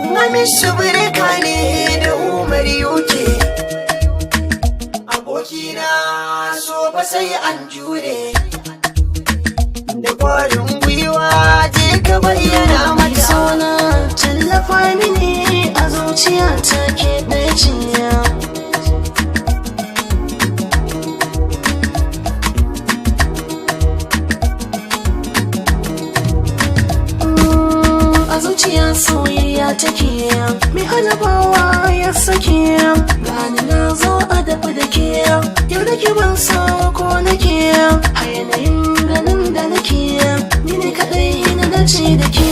Hamisu Breaker ne da Umar UK. Abokina, so ba sai an jure. Da kwarin gwiwa je ka bayyana mata. Sona, tallafa mini, a zuciya ta ke ɗaya cinya. A zuciya soyayya take, mai halabawa ya sake. Gani na zo a dafa da ke, yau da ke ban so ko nake. A yanayin ganin da nake, ni ne kaɗai na dace da ke.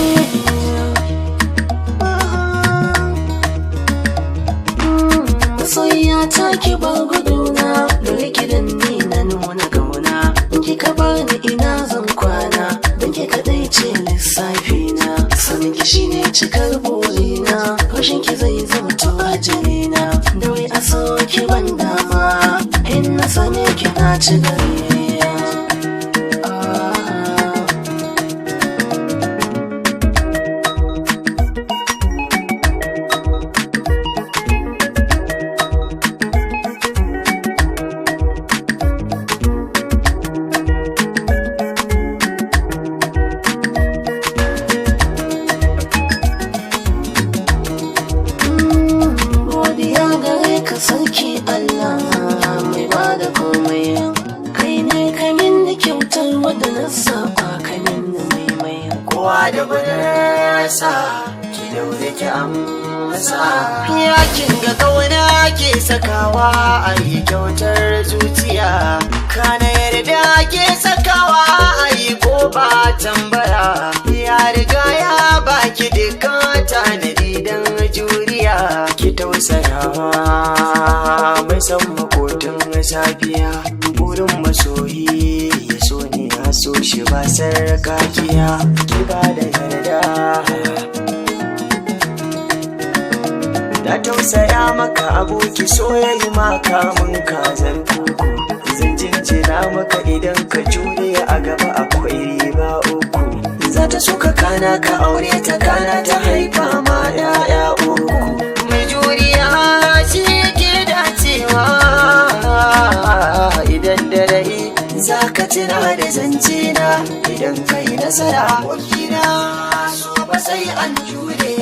Masoyiya ta, ki bar guduna dole ki dan ni na nuna gauna. In kika bar ni, ina zan kwana? Dan ke kadai ce lissafi na, sanin ki shine cikar burina. Rashin ki zai zama to ajalina. Da wai a so ki ban dama, in na same ki na ci gari. Ah. Godiya gare ka sarki Allah mai bada komai. Kai ne ka min kyautar wadda na saba, ka min mai mai. Kowa da gudunsa, ki daure ki amsa. Yakin ga kauna ke sakawa a yi kyautar zuciya. Kana yarda ke sakawa a yi ko ba tambaya. Ya riga ya baki dukkan tanadi don juriya. Ki tausayawa mai san makotin safiya. Burin masoyi ya so ne ya so shi ba sarkakiya. Ki ba da yarda. Na tausaya maka aboki, so ya yi maka mun kazan kuku. Zan jinjina maka idan ka jure, a gaba akwai riba uku. Za ta so ka kana ka aure ta, kana ta haifa ma 'ya'ya uku. Mai juriya shi ke dacewa. Idan da rai za ka tuna da zance na, idan kai nasara. Abokina, so ba sai an jure.